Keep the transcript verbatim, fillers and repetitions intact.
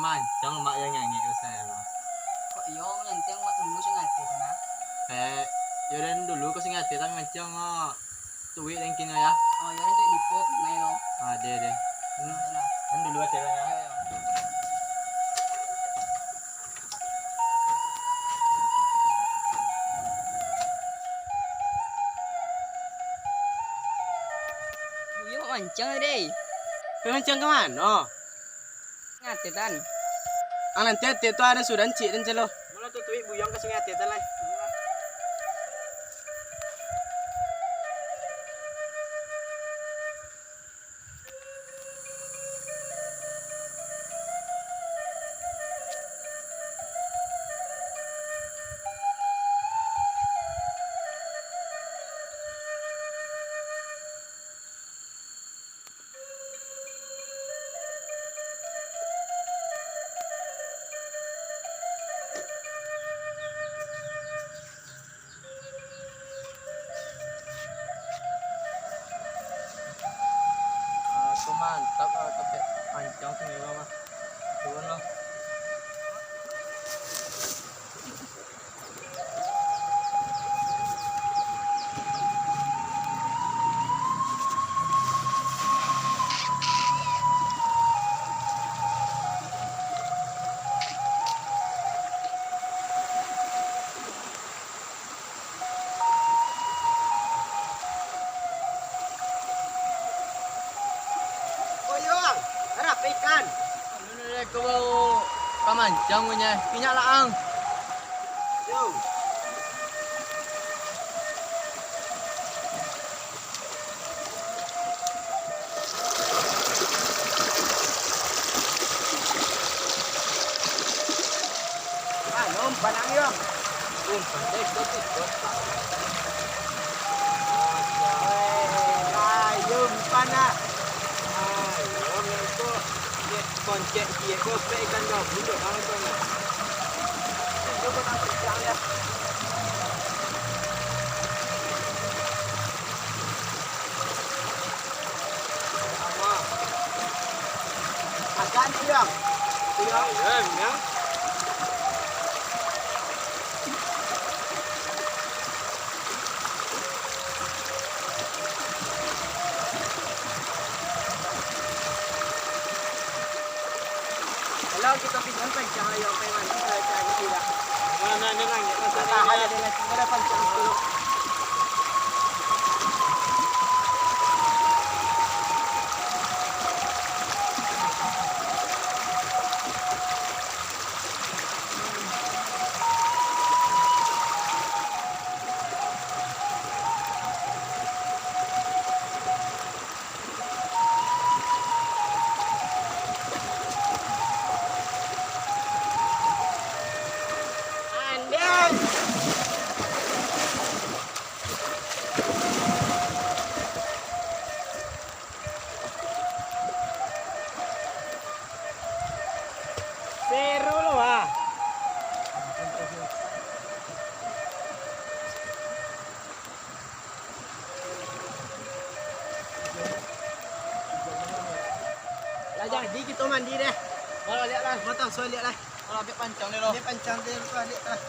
Pancang, Mak, yang nyanyi ko sayo. Kok iyo, manyantiang, Mak, tunggu Sungai Ateh tu, nah. Eh, yo, den dulu ko Sungai Ateh, tapi mancang, Mak. Tuik den kini, ya. Oh, iyo, den tuik dipo, pungai lo. Ah, deh, deh. Hmm. Nah, iyo lah. Den dulu aja, ya. Iyo, iyo. Buyo mancang, deh. Mancang ka mano? Sungai Ateh, Tan. Ah, nanti Ateh tu ado surang ciek, den celo. Mulo tu tuik buyuang ka Sungai Ateh, Tan, lai. Ah, tu mantap, ah, tapi pancang tu memang, ah. Turun lah. Boyong, arap ikan. Anu, dek, ko bawo ka mancang punyo, minyak laang. Yo. Anu, umpan ang, Yong. Umpan, dek, dek, dek, dek. Weh, ayo, umpan, ah. Ayo, mengko. Dek, koncek, dek, gopek ikan gabus, dek, kawan, kawan. Itu kena pecah, ya. Agak ni, Bang. Iya. Iya, iya. Kalau kita pinjam pancang ayo, apa yang mana? Kalau cari tidak. Mana ada langit, masa ada langit, ada pancang tu. Seru lo, ah. Lah jadi kito mandi deh. Kalau lihat lah. Matang suai lihat lah. Kalau ambil pancang deh lo. Ambil pancang deh, lihat lah.